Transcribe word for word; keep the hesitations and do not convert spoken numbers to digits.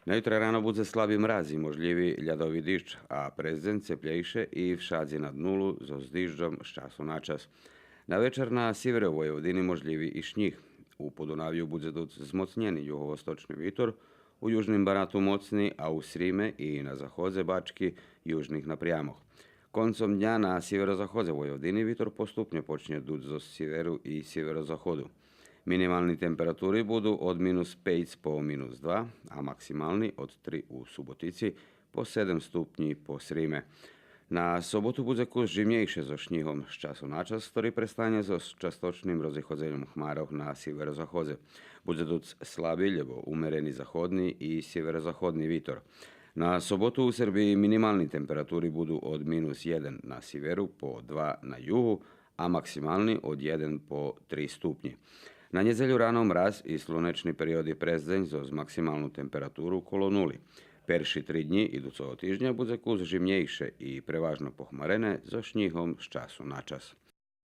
На ютре рано будзе слаби мраз и можлїви лядови диждж, а през дзень цеплєйше и вшадзи над нулу зоз дижджом з часу на час. На вечар на сивере Войводини можлїви и шнїг. У Подунавю будзе дуц змоцнєни юговосточни витор, у Южним Банату моцни, а у Сриме и на заходзе Бачки южних напрямох. Концом дня на сиверозаходзе Войводини витор поступнє почнє дуц зоз сиверу и сиверозаходу. Минимални температури буду од минус пейц по минус два, а максимални од три у Суботици по седем ступнї по Сриме. На соботу будзе кус жимнєйше зоз шнїгом з часу на час, хтори престанє зоз часточним розиходзеньом хмарох на сиверозаходзе. Будзе дуц слаби, лєбо умерени заходни и сиверозаходни витор. На соботу у Сербиї минимални температури буду од минус єден на сиверу по два на югу, а максимални од єден по три ступнї. На нєдзелю рано мраз и слунечни периоди през дзень зоз максималну температуру коло нули. Перши три днї идуцого тижня будзе кус жимнєйше и преважно похмарене зоз шнїгом з часу на час.